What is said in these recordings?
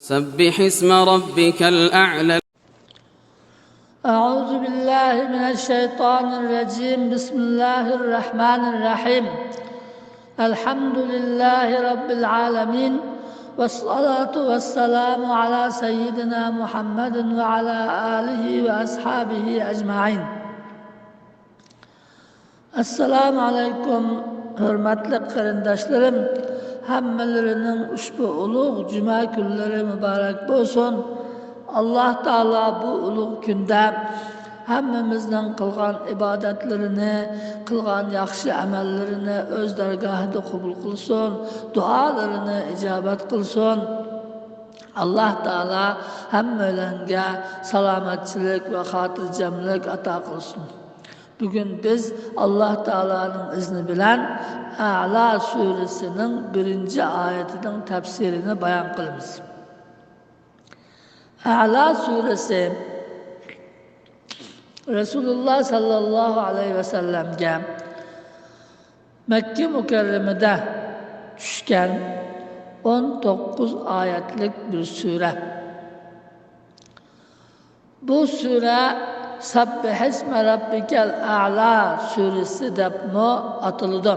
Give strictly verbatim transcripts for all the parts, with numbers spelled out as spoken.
سبح اسم ربك الأعلى. أعوذ بالله من الشيطان الرجيم. بسم الله الرحمن الرحيم. الحمد لله رب العالمين. والصلاة والسلام على سيدنا محمد وعلى آله وأصحابه أجمعين. ئەسسالامۇ ئەلەيكۇم، ھۆرمەتلىك قېرىنداشلىرىم! ھەممىلىرىنىڭ ئۇشبۇ ئۇلۇغ جۈمە كۈنلىرى مۇبارەك بولسۇن. ئاللاھ تائالا بۇ ئۇلۇغ كۈندە ھەممىمىزنىڭ قىلغان ئىبادەتلىرىنى، قىلغان ياخشى ئەمەللىرىنى ئۆز دەرگاھىدا قوبۇل قىلسۇن، دۇئالىرىنى ئىجابەت قىلسۇن. ئاللاھ تائالا ھەممەيلەنگە سالامەتچىلىك ۋە خاتىرجەملىك ئاتا قىلسۇن. بۈگۈن بىز ئاللاھ تائالانىڭ ئىزنى بىلەن ئەلا سۈرىسىنىڭ بىرىنچى ئايىتىنىڭ تەپسىرىنى بايان قىلىمىز. ئەلا سۈرىسى رەسۇلۇللاھ ساللاللاھۇ ئەلەيھى ۋەسەللەمگە مەككە مۇكەررەمىدە چۈشكەن ئون توققۇز ئايەتلىك بىر سۈرە. بۇ سۈرە سەببىھىسمە رەببىكەل ئەلا سۈرىسى دەپمۇ ئاتىلىدۇ.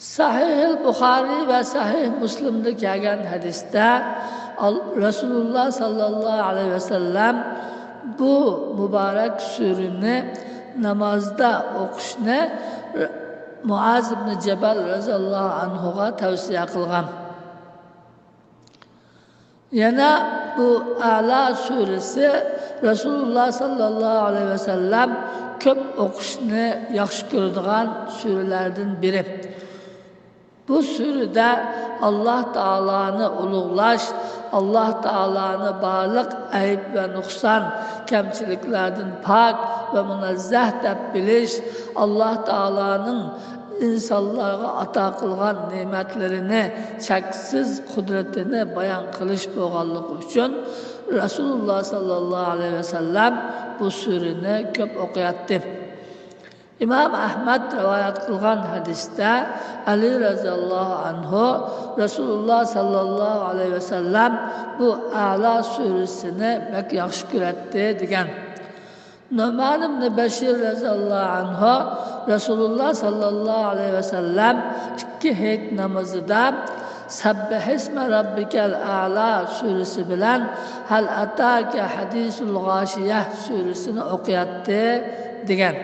سەھىھىل بۇخارىي ۋە سەھىھ مۇسلىمدا كەلگەن ھەدىستە ئال-، رەسۇلۇللاھ ساللاللاھۇ ئەلەيھى ۋەسەللەم بۇ مۇبارەك سۈرىنى نامازدا ئوقۇشنى مۇئاز ئىبنى جەبەل رەزىياللاھۇ ئەنھۇغا تەۋسىيە قىلغان. يەنە بۇ ئەلا سۈرىسى رەسۇلۇللاھ ساللاللاھۇ ئەلەيھى ۋەسەللەم كۆپ ئوقۇشنى ياخشى كۆرىدىغان سۈرىلەردىن بىرى. بۇ سۈرىدە ئاللاھ تائالانى ئۇلۇغلاش، ئاللاھ تائالانى بارلىق ئەيىب ۋە نۇقسان، كەمچىلىكلەردىن پاك ۋە مۇنەززەھ دەپ بىلىش، ئاللاھ تائالانىڭ ئىنسانلارغا ئاتا قىلغان نېمەتلىرىنى، چەكسىز قۇدرىتىنى بايان قىلىش بولغانلىقى ئۈچۈن، رەسۇلۇللاھ ساللاللاھۇ ئەلەيھى ۋەسەللەم بۇ سۈرىنى كۆپ ئوقۇياتتى. ئىمام ئەھمەد رىۋايەت قىلغان ھەدىستە ئەلى رەزىياللاھۇ ئەنھۇ رەسۇلۇللاھ ساللاللاھۇ ئەلەيھى ۋەسەللەم بۇ ئەلا سۈرىسىنى بەك ياخشى كۆرەتتى دېگەن. نۇئمان ئىبنى بەشىر رەزىياللاھۇ ئەنھۇ رەسۇلۇللاھ ساللاللاھۇ ئەلەيھى ۋەسەللەم ئىككى ھېيت نامىزىدا سەببىھىسمە رەببىكەل ئەلا سۈرىسى بىلەن ھەل ئەتاكە ھەدىسۇل غاشىيە سۈرىسىنى ئوقۇياتتى دېگەن.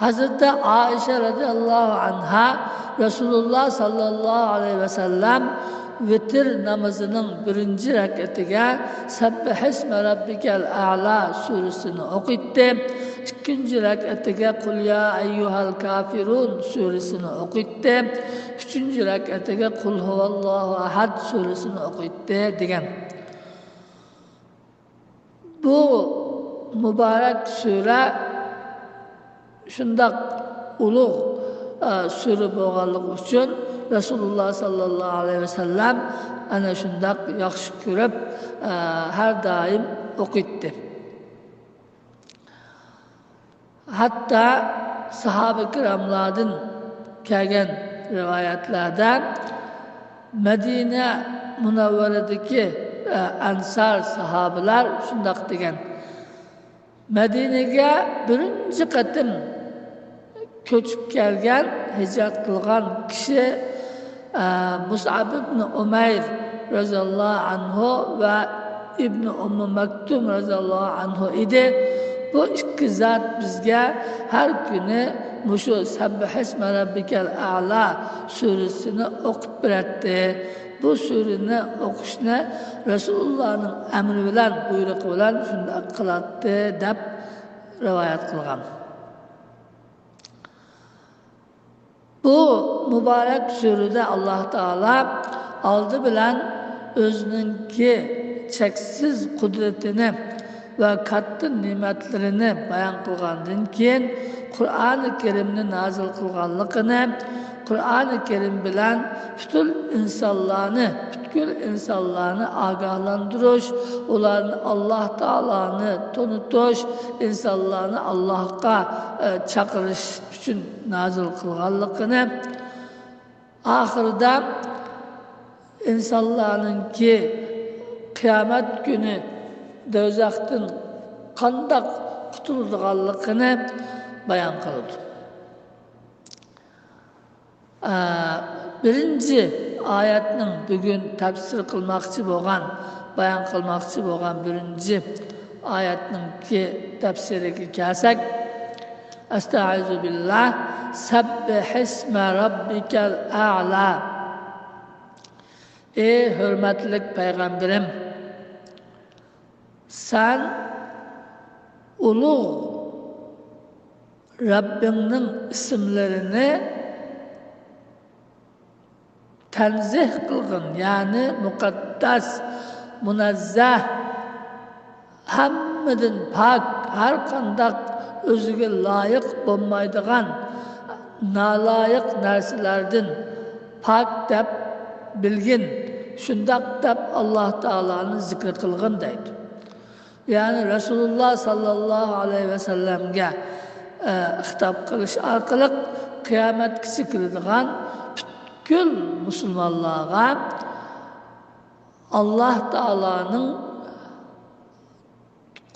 ھەزرىتى ئائىشە رەزىياللاھۇ ئەنھا رەسۇلۇللاھ ساللاللاھۇ ئەلەيھى ۋەسەللەم ۋىتىر نامىزىنىڭ بىرىنچى رەكئىتىگە سەببىھىسمە رەببىكەل ئەلا سۈرىسىنى ئوقۇيتتى، ئىككىنچى رەكئىتىگە قۇل يا ئەييۇھەل كافىرۇن سۈرىسىنى ئوقۇيتتى، ئۈچىنچى رەكئىتىگە قۇل ھۇۋەللاھۇ ئەھەد سۈرىسىنى ئوقۇيتتى دېگەن. بۇ مۇبارەك سۈرە شۇنداق ئۇلۇغ، ئە، سۈرە بولغانلىقى ئۈچۈن رەسۇلۇللاھ ساللاللاھۇ ئەلەيھى ۋەسەللەم ئەنە شۇنداق ياخشى كۆرۈپ، ئە، ھەر دائىم ئوقۇيتتى. ھەتتا ساھابە كىراملاردىن كەلگەن رىۋايەتلەردە مەدىنە مۇنەۋۋەرىدىكى، ئە، ئەنسار ساھابىلەر شۇنداق دېگەن: مەدىنىگە بىرىنچى قېتىم كۆچۈپ كەلگەن، ھىجرەت قىلغان كىشى، ئە، مۇسئەب ئىبنى ئۇمەير رەزىياللاھۇ ئەنھۇ ۋە ئىبنى ئۇممۇ مەكتۇم رەزىياللاھۇ ئەنھۇ ئىدى. بۇ ئىككى زات بىزگە ھەر كۈنى مۇشۇ سەببىھىسمە رەببىكەل ئەلا سۈرىسىنى ئوقۇپ بېرەتتى. بۇ سۈرىنى ئوقۇشنى رەسۇلۇللاھنىڭ ئەمرى بىلەن، بۇيرۇقى بىلەن شۇنداق قىلاتتى، دەپ رىۋايەت قىلغان. بۇ مۇبارەك سۈرىدە ئاللاھ تائالا ئالدى بىلەن ئۆزىنىڭكى چەكسىز قۇدرىتىنى ۋە كاتتا نېمەتلىرىنى بايان قىلغاندىن كېيىن، قۇرئانى كەرىمنى نازىل قىلغانلىقىنى، قۇرئانى كەرىم بىلەن پۈتۈن ئىنسانلارنى، پۈتكۈل ئىنسانلارنى ئاگاھلاندۇرۇش، ئۇلارنى ئاللاھ تائالانى تونۇتۇش، ئىنسانلارنى ئاللاھقا، ئە، چاقىرىش ئۈچۈن نازىل قىلغانلىقىنى، ئاخىرىدا ئىنسانلارنىڭكى قىيامەت كۈنى دوزاختىن قانداق قۇتۇلىدىغانلىقىنى بايان قىلىدۇ. ئە، بىرىنچى ئايەتنىڭ بۈگۈن تەپسىر قىلماقچى بولغان، بايان قىلماقچى بولغان بىرىنچى ئايەتنىڭكى تەپسىرىگە كەلسەك، ئەستەئىزۇ بىللا، سەببىھىسمە رەببىكەل ئەئلا. ئى ھۆرمەتلىك پەيغەمبىرىم، سەن ئۇلۇغ رەببىڭنىڭ ئىسىملىرىنى تەنزىھ قىلغىن، يەنى مۇقەددەس، مۇنەززەھ، ھەممىدىن پاك، ھەر قانداق ئۆزىگە لايىق بولمايدىغان نالايىق نەرسىلەردىن پاك دەپ بىلگىن، شۇنداق دەپ ئاللاھ تائالانى زىكىر قىلغىن دەيدۇ. يەنى رەسۇلۇللاھ ساللاللاھۇ ئەلەيھى ۋەسەللەمگە، ئە، خىتاب قىلىش ئارقىلىق قىيامەتكىچە كېلىدىغان پۈتكۈل مۇسۇلمانلارغا ئاللاھ تائالانىڭ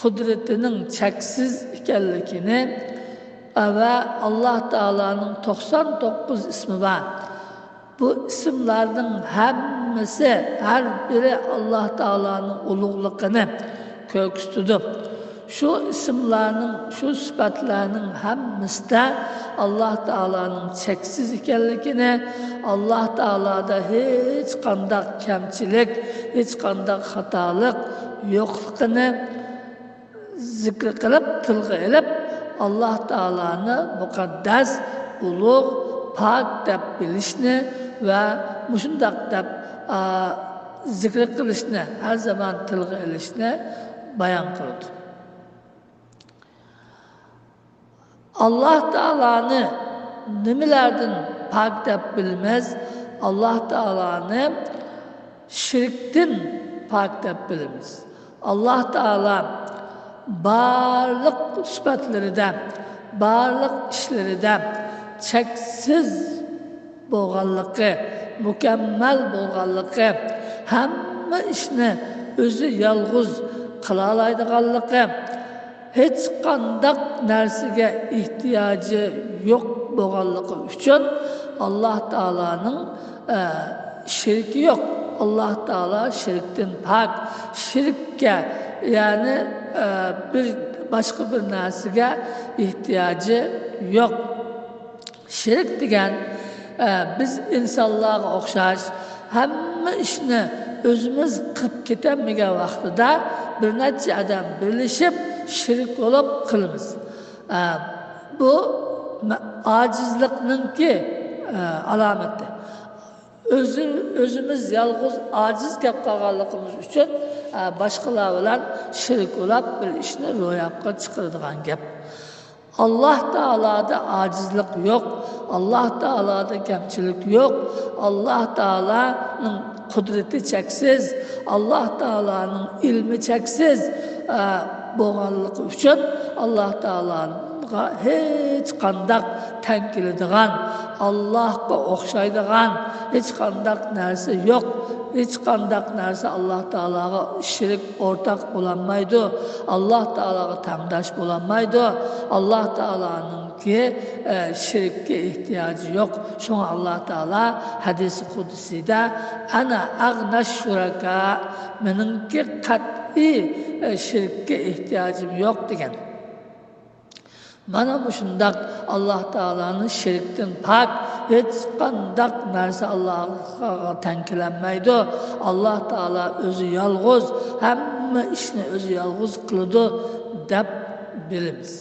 قۇدرىتىنىڭ چەكسىز ئىكەنلىكىنى ۋە ئاللاھ تائالانىڭ توقسان توققۇز ئىسمى بار. بۇ ئىسىملارنىڭ ھەممىسى، ھەر بىرى ئاللاھ تائالانىڭ ئۇلۇغلۇقىنى كۆرسىتىدۇ. شۇ ئىسىملارنىڭ، شۇ سۈپەتلەرنىڭ ھەممىسىدە ئاللاھ تائالانىڭ چەكسىز ئىكەنلىكىنى، ئاللاھ تائالادا ھېچقانداق كەمچىلىك، ھېچقانداق خاتالىق يوقلۇقىنى زىكىر قىلىپ، تىلغا ئېلىپ، ئاللاھ تائالانى مۇقەددەس، ئۇلۇغ، پاك دەپ بىلىشنى ۋە مۇشۇنداق دەپ، ئا، زىكىر قىلىشنى، ھەر زامان تىلغا ئېلىشنى بايان قىلىدۇ. ئاللاھ تائالانى نېمىلەردىن پاك دەپ بىلىمىز؟ ئاللاھ تائالانى شىركتىن پاك دەپ بىلىمىز. ئاللاھ تائالا بارلىق سۈپەتلىرىدە، بارلىق ئىشلىرىدە چەكسىز بولغانلىقى، مۇكەممەل بولغانلىقى، ھەممە ئىشنى ئۆزى يالغۇز قىلالايدىغانلىقى، ھېچقانداق نەرسىگە ئېھتىياجى يوق بولغانلىقى ئۈچۈن ئاللاھ تائالانىڭ، ئە، شېرىكى يوق. ئاللاھ تائالا شېرىكتىن پاك. شېرىككە، يەنى، ئە، بىر، باشقا بىر نەرسىگە ئېھتىياجى يوق. شېرىك دېگەن، ئە، بىز ئىنسانلارغا ئوخشاش ھەممە ئىشنى ئۆزىمىز قىلىپ كېتەلمىگەن ۋاقتىدا بىر نەچچە ئادەم بىرلىشىپ شېرىك بولۇپ قىلىمىز. ئە، بۇ مە-، ئاجىزلىقنىڭكى، ئە، ئالامىتى. ئۆزى، ئۆزىمىز يالغۇز ئاجىز كەپ قالغانلىقىمىز ئۈچۈن، ئە، باشقىلار بىلەن شېرىك بولاپ بىر ئىشنى روياپقا چىقىرىدىغان گەپ. ئاللاھ تائالادا ئاجىزلىق يوق، ئاللاھ تائالادا كەمچىلىك يوق، ئاللاھ تائالانىڭ قۇدرىتى چەكسىز، ئاللاھ تائالانىڭ ئىلمى چەكسىز، ئە، بولغانلىقى ئۈچۈن ئاللاھ تائالاغا ھېچقانداق تەڭ كېلىدىغان، ئاللاھقا ئوخشايدىغان ھېچقانداق نەرسە يوق. ھېچقانداق نەرسە ئاللاھ تائالاغا شېرىك، ئورتاق بولالمايدۇ. ئاللاھ تائالاغا تەڭداش بولالمايدۇ. ئاللاھ تائالانىڭكى، ئە، شېرىككە ئېھتىياجى يوق. شۇڭا ئاللاھ تائالا ھەدىسى قۇدسىيدا، «ئەنە ئەغنەش شۇرەكا»، مېنىڭكى قەتئىي، ئە، شېرىككە ئېھتىياجىم يوق، دېگەن. مانا مۇشۇنداق ئاللاھ تائالانى شېرىكتىن پاك، ھېچقانداق نەرسە ئاللاھقا تەڭ كېلەلمەيدۇ. ئاللاھ تائالا ئۆزى يالغۇز، ھەممە ئىشنى ئۆزى يالغۇز قىلىدۇ دەپ بىلىمىز.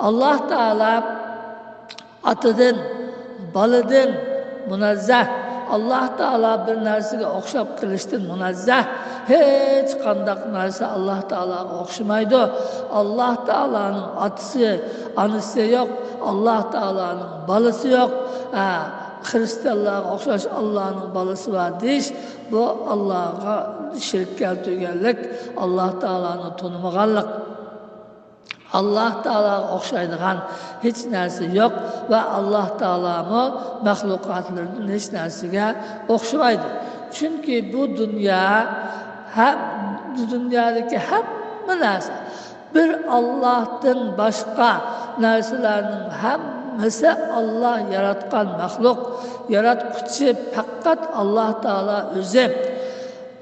ئاللاھ تائالا ئاتىدىن، بالىدىن مۇنەززەھ. ئاللاھ تائالا بىر نەرسىگە ئوخشاپ قېلىشتىن مۇنەززەھ. ھېچقانداق نەرسە ئاللاھ تائالاغا ئوخشىمايدۇ. ئاللاھ تائالانىڭ ئاتىسى، ئانىسى يوق. ئاللاھ تائالانىڭ بالىسى يوق. ھە، خىرىستىيانلارغا ئوخشاش ئاللانىڭ بالىسى بار دېيىش، بۇ ئاللاغا شېرىك كەلتۈرگەنلىك، ئاللاھ تائالانى تونۇمىغانلىق. ئاللاھ تائالاغا ئوخشايدىغان ھېچ نەرسە يوق ۋە ئاللاھ تائالامۇ مەخلۇقاتلىرىدىن ھېچ نەرسىگە ئوخشىمايدۇ. چۈنكى بۇ دۇنيا، ھەم، بۇ دۇنيادىكى ھەممە نەرسە، بىر ئاللاھتىن باشقا نەرسىلەرنىڭ ھەممىسى ئاللاھ ياراتقان مەخلۇق. ياراتقۇچى پەقەت ئاللاھ تائالا ئۆزى.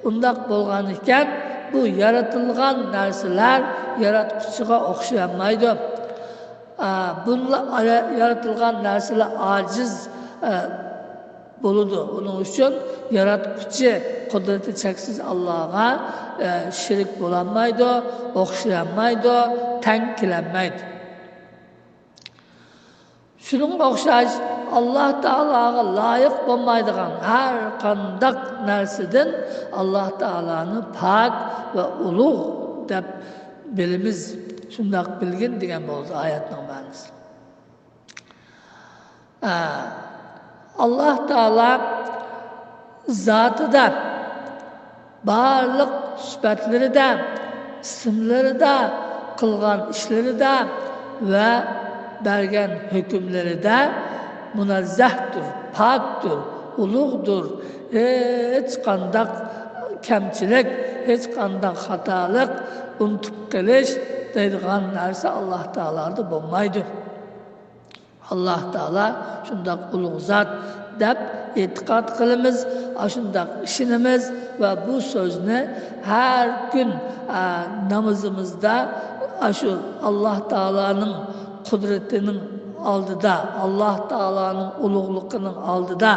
ئۇنداق بولغان ئىكەن، بۇ يارىتىلغان نەرسىلەر ياراتقۇچىغا ئوخشىيالمايدۇ. ئا، بۇنلا-، يارىتىلغان نەرسىلەر ئاجىز، ئا، بولىدۇ. ئۇنىڭ ئۈچۈن ياراتقۇچى قۇدرىتى چەكسىز ئاللاھقا، ئە، شېرىك بولالمايدۇ، ئوخشىيالمايدۇ، تەڭ كېلەلمەيدۇ. شۇنىڭغا ئوخشاش، ئاللاھ تائالاغا لايىق بولمايدىغان ھەر قانداق نەرسىدىن ئاللاھ تائالانى پاك ۋە ئۇلۇغ دەپ بىلىمىز. شۇنداق بىلگىن دېگەن بولدى ئايەتنىڭ مەنىسى. ئا، ئاللاھ تائالا زاتىدا، بارلىق سۈپەتلىرىدە، ئىسىملىرىدە، قىلغان ئىشلىرىدا ۋە بەرگەن ھۆكۈملىرىدە مۇنەززەھتۇر، پاكتۇر، ئۇلۇغدۇر. ھېچقانداق كەمچىلىك، ھېچقانداق خاتالىق، ئۇنتۇپ قېلىش دەيدىغان نەرسە ئاللاھ تائالادا بولمايدۇ. ئاللاھ تائالا شۇنداق ئۇلۇغ زات دەپ ئېتىقاد قىلىمىز. ئاشۇنداق ئىشىنىمىز ۋە بۇ سۆزنى ھەر كۈن، ئە، نامىزىمىزدا ئاشۇ ئاللاھ تائالانىڭ قۇدرىتىنىڭ ئالدىدا، ئاللاھ تائالانىڭ ئۇلۇغلۇقىنىڭ ئالدىدا،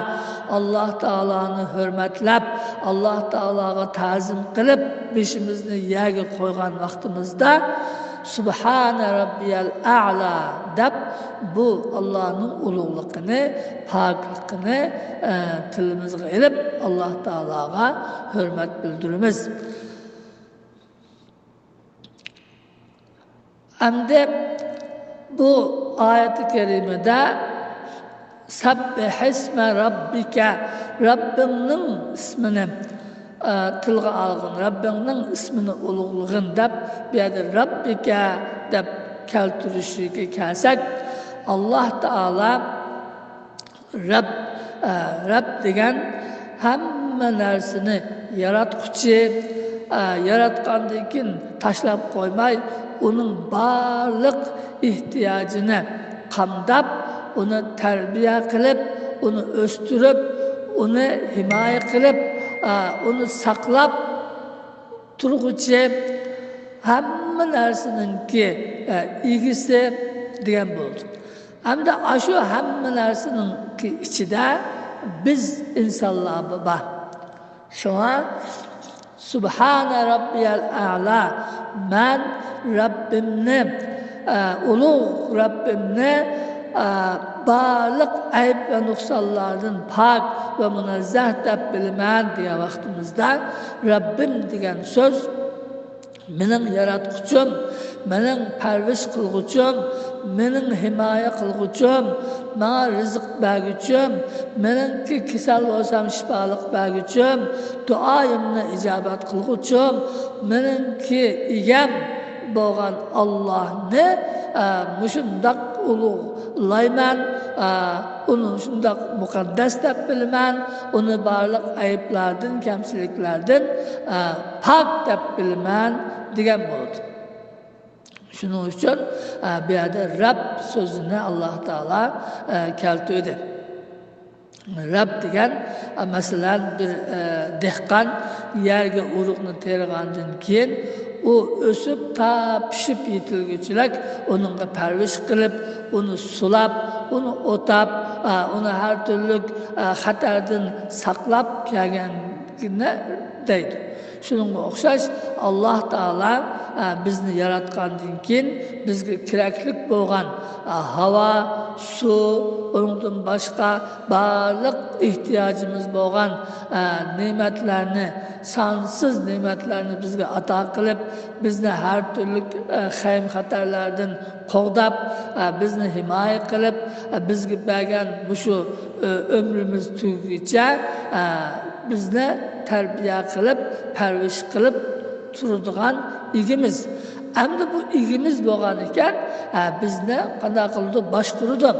ئاللاھ تائالانى ھۆرمەتلەپ، ئاللاھ تائالاغا تەزىم قىلىپ، بېشىمىزنى يەرگە قويغان ۋاقتىمىزدا، سۇبھانە رەببىيەل ئەلا دەپ، بۇ ئاللاھنىڭ ئۇلۇغلۇقىنى، پاكلىقىنى، ئە، تىلىمىزغا ئېلىپ، ئاللاھ تائالاغا ھۆرمەت بىلدۈرىمىز. ئەمدى بۇ ئايەتى كەرىمىدە سەببىھىسمە رەببىكە، رەببىڭنىڭ ئىسمىنى، ئە، تىلغا ئالغىن، رەببىڭنىڭ ئىسمىنى ئۇلۇغلىغىن دەپ، بۇ يەردە رەببىكە دەپ كەلتۈرۈشىگە كەلسەك، ئاللاھ تائالا رەب، ئە، رەب دېگەن ھەممە نەرسىنى ياراتقۇچى، ئە، ياراتقاندىن كېيىن تاشلاپ قويماي، ئۇنىڭ بارلىق ئېھتىياجىنى قامداپ، ئۇنى تەربىيە قىلىپ، ئۇنى ئۆستۈرۈپ، ئۇنى ھىمايە قىلىپ، ئە، ئۇنى ساقلاپ تۇرغۇچى، ھەممە نەرسىنىڭكى، ئە، ئىگىسى دېگەن بولدى. ھەمدە ئاشۇ ھەممە نەرسىنىڭكى ئىچىدە بىز ئىنسانلار بار. شۇڭا سۇبھانە رەببىيەل ئەلا، مەن رەببىمنى، ئە، ئۇلۇغ رەببىمنى، ئە، بارلىق ئەيىب ۋە نۇقسانلاردىن پاك ۋە مۇنەززەھ دەپ بىلىمەن دېگەن ۋاقتىمىزدا، رەببىم دېگەن سۆز مېنىڭ ياراتقۇچۇم، مېنىڭ پەرۋىش قىلغۇچۇم، مېنىڭ ھىمايە قىلغۇچۇم، ماڭا رىزىق بەرگۈچۈم، مېنىڭكى كېسەل بولسام شىپالىق بەرگۈچۈم، دۇئايىمنى ئىجابەت قىلغۇچۇم، مېنىڭكى ئىگەم بولغان ئاللاھنى، ئە، مۇشۇنداق ئۇلۇغلايمەن، ئە، ئۇنى شۇنداق مۇقەددەس دەپ بىلىمەن، ئۇنى بارلىق ئەيىبلەردىن، كەمچىلىكلەردىن، ئە، پاك دەپ بىلىمەن دېگەن بولىدۇ. شۇنىڭ ئۈچۈن، ئە، بۇ يەردە رەب سۆزىنى ئاللاھ تائالا، ئە، كەلتۈردى. رەب دېگەن، ئە، مەسىلەن، بىر، ئە، دېھقان يەرگە ئۇرۇقنى تېرىغاندىن كېيىن، ئۇ ئۆسۈپ، تا پىشىپ يېتىلگۈچىلىك ئۇنىڭغا پەرۋىش قىلىپ، ئۇنى سۇلاپ، ئۇنى ئوتاپ، ئە، ئۇنى ھەر تۈرلۈك، ئە، خەتەردىن ساقلاپ كەلگەنگە دەيدۇ. شۇنىڭغا ئوخشاش، ئاللاھ تائالا، ئە، بىزنى ياراتقاندىن كېيىن، بىزگە كېرەكلىك بولغان، ئە، ھاۋا، سۇ، ئۇنىڭدىن باشقا بارلىق ئېھتىياجىمىز بولغان، ئە، نېمەتلەرنى، سانسىز نېمەتلەرنى بىزگە ئاتا قىلىپ، بىزنى ھەر تۈرلۈك، ئە، خەيم-خەتەرلەردىن قوغداپ، ئە، بىزنى ھىمايە قىلىپ، ئە، بىزگە بەرگەن مۇشۇ، ئۆ-، ئۆمرىمىز تۈگىگىچە، ئە، بىزنى تەربىيە قىلىپ، پەرۋىش قىلىپ تۇرىدىغان ئىگىمىز. ئەمدى بۇ ئىگىمىز بولغان ئىكەن، ئە، بىزنى قانداق قىلىدۇ؟ باشقۇرىدۇ.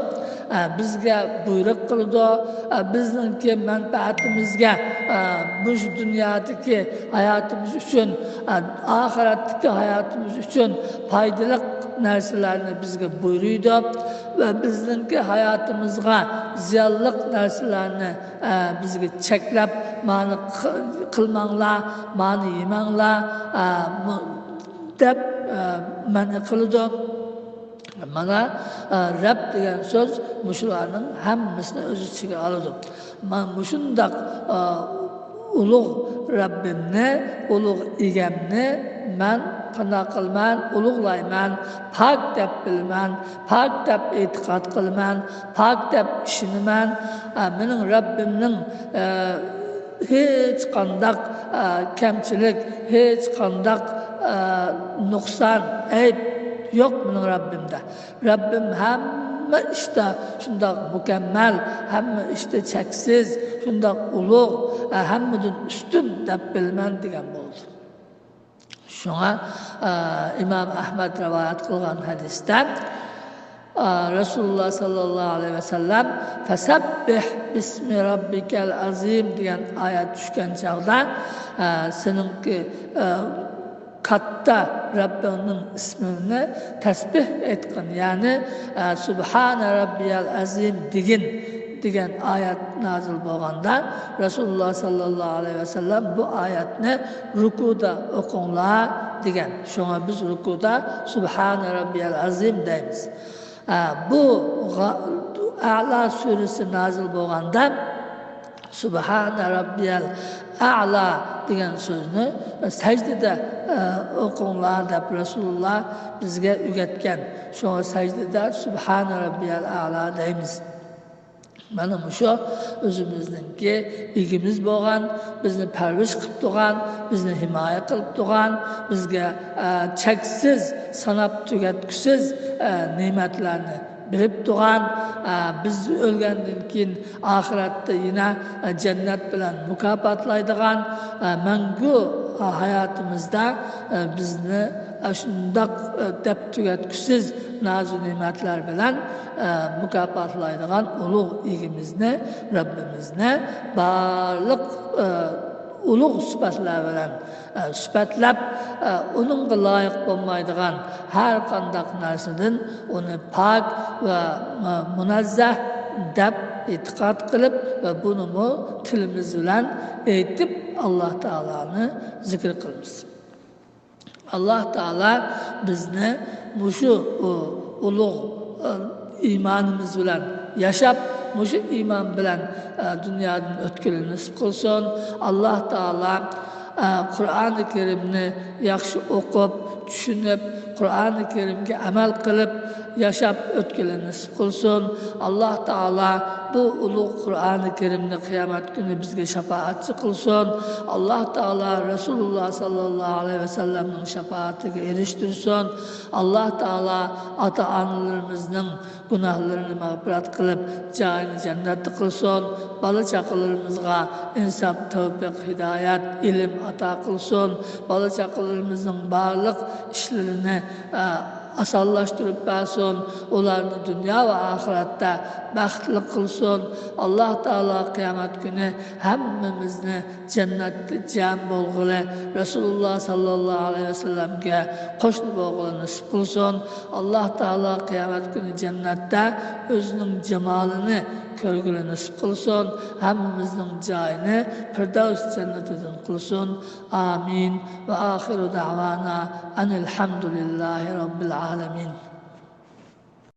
ئە، بىزگە بۇيرۇق قىلىدۇ. ئە، بىزنىڭكى مەنپەئەتىمىزگە ئە، مۇشۇ دۇنيادىكى ھاياتىمىز ئۈچۈن، ئە، ئاخىرەتتىكى ھاياتىمىز ئۈچۈن پايدىلىق نەرسىلەرنى بىزگە بۇيرۇيدۇ ۋە بىزنىڭكى ھاياتىمىزغا زىيانلىق نەرسىلەرنى، ئە، بىزگە چەكلەپ، مانى قىلماڭلار، مانى يېمەڭلار، ئە، دەپ، ئە، مەنئى قىلىدۇ. مانا، ئە، رەب دېگەن سۆز مۇشۇلارنىڭ ھەممىسىنى ئۆز ئىچىگە ئالىدۇ. مانا مۇشۇنداق، ئە، ئۇلۇغ رەببىمنى، ئۇلۇغ ئىگەمنى مەن قانداق قىلىمەن؟ ئۇلۇغلايمەن، پاك دەپ بىلىمەن، پاك دەپ ئېتىقاد قىلىمەن، پاك دەپ ئىشىنىمەن. ئە، مېنىڭ رەببىمنىڭ، ئە، ھېچقانداق، ئە، كەمچىلىك، ھېچقانداق، ئە، نۇقسان، ئەيىب يوق مېنىڭ رەببىمدە. رەببىم ھەممە ئىشتا شۇنداق مۇكەممەل، ھەممە ئىشتا چەكسىز، شۇنداق ئۇلۇغ، ئە، ھەممىدىن ئۈستۈن دەپ بىلىمەن دېگەن بولدى. شۇڭا، ئە، ئىمام ئەھمەد رىۋايەت قىلغان ھەدىستە، ئە، رەسۇلۇللا ساللاللاھۇ ئەلەيھى ۋەسەللەم، «فەسەببىھ بىسمى رەببىكەل ئەزىم» دېگەن ئايەت چۈشكەن چاغدا، ئە، سېنىڭكى، ئە، كاتتا رەببىڭنىڭ ئىسمىنى تەسبىھ ئېيتقىن، يەنى، ئە، سۇبھانە رەببىيەل ئەزىم دېگىن، دېگەن ئايەت نازىل بولغاندا، رەسۇلۇللا ساللاللاھۇ ئەلەيھى ۋەسەللەم بۇ ئايەتنى رۇكۇدا ئوقۇڭلار دېگەن. شۇڭا بىز رۇكۇدا سۇبھانە رەببىيەل ئەزىم دەيمىز. ئە، بۇ غا-، ئەلا سۈرىسى نازىل بولغاندا، سۇبھانە رەببىيەل ئەلا دېگەن سۆزنى سەجدىدە، ئە، ئوقۇڭلار دەپ رەسۇلۇللا بىزگە ئۆگەتكەن. شۇڭا سەجدىدە سۇبھانە رەببىيەل ئەلا دەيمىز. مانا مۇشۇ ئۆزىمىزنىڭكى ئىگىمىز بولغان، بىزنى پەرۋىش قىلىپ تۇرغان، بىزنى ھىمايە قىلىپ تۇرغان، بىزگە، ئە، چەكسىز، ساناپ تۈگەتكۈسىز، ئە، نېمەتلەرنى بېرىپ تۇرغان، ئە، بىز ئۆلگەندىن كېيىن ئاخىرەتتە يەنە، ئە، جەننەت بىلەن مۇكاپاتلايدىغان، ئە، مەڭگۈ، ئە، ھاياتىمىزدا، ئە، بىزنى ئاشۇنداق، ئە، دەپ تۈگەتكۈسىز نازۇ نېمەتلەر بىلەن، ئە، مۇكاپاتلايدىغان ئۇلۇغ ئىگىمىزنى، رەببىمىزنى بارلىق، ئە، ئۇلۇغ سۈپەتلەر بىلەن، ئە، سۈپەتلەپ، ئە، ئۇنىڭغا لايىق بولمايدىغان ھەر قانداق نەرسىدىن ئۇنى پاك ۋە، ئە، مۇنەززەھ دەپ ئېتىقاد قىلىپ ۋە بۇنىمۇ تىلىمىز بىلەن ئېيتىپ، ئاللا تائالانى زىكىر قىلىمىز. ئاللا تائالا بىزنى مۇشۇ، ئۇ، ئۇلۇغ، ئە، ئىمانىمىز بىلەن ياشاپ، مۇشۇ ئىمان بىلەن، ئە، دۇنيادىن ئۆتكىلى نېسىپ قىلسۇن. ئاللا تائالا، ئە، قۇرئانى كەرىمنى ياخشى ئوقۇپ، چۈشىنىپ، قۇرئانى كەرىمگە ئەمەل قىلىپ ياشاپ ئۆتكىلى نېسىپ قىلسۇن. ئاللا تائالا بۇ ئۇلۇغ قۇرئانى كەرىمنى قىيامەت كۈنى بىزگە شاپائەتچى قىلسۇن. ئاللا تائالا رەسۇلۇللا ساللاللاھۇ ئەلەيھى ۋەسەللەمنىڭ شاپائىتىگە ئېرىشتۈرسۇن. ئاللا تائالا ئاتا-ئانىلىرىمىزنىڭ گۇناھلىرىنى مەغپىرەت قىلىپ، جايىنى جەننەتتە قىلسۇن. بالا-چاقىلىرىمىزغا ئىنساپ، تەۋپىق، ھىدايەت، ئىلىم ئاتا قىلسۇن. بالا-چاقىلىرىمىزنىڭ بارلىق ئىشلىرىنى، ئە، ئاسانلاشتۇرۇپ بەرسۇن. ئۇلارنى دۇنيا ۋە ئاخىرەتتە بەختلىك قىلسۇن. ئاللا تائالا قىيامەت كۈنى ھەممىمىزنى جەننەتتە جەم بولغىلى، رەسۇلۇللا ساللاللاھۇ ئەلەيھى ۋەسەللەمگە قوشنا بولغىلى نېسىپ قىلسۇن. ئاللا تائالا قىيامەت كۈنى جەننەتتە ئۆزىنىڭ جامالىنى كۆرگىلى نېسىپ قىلسۇن. ھەممىمىزنىڭ جايىنى پىردەۋس جەننىتىدىن قىلسۇن. ئامىن. ۋە ئاخىرۇ دەۋانا ئەنىل ھەمدۇلىللاھى رەببىل ئالەمىن.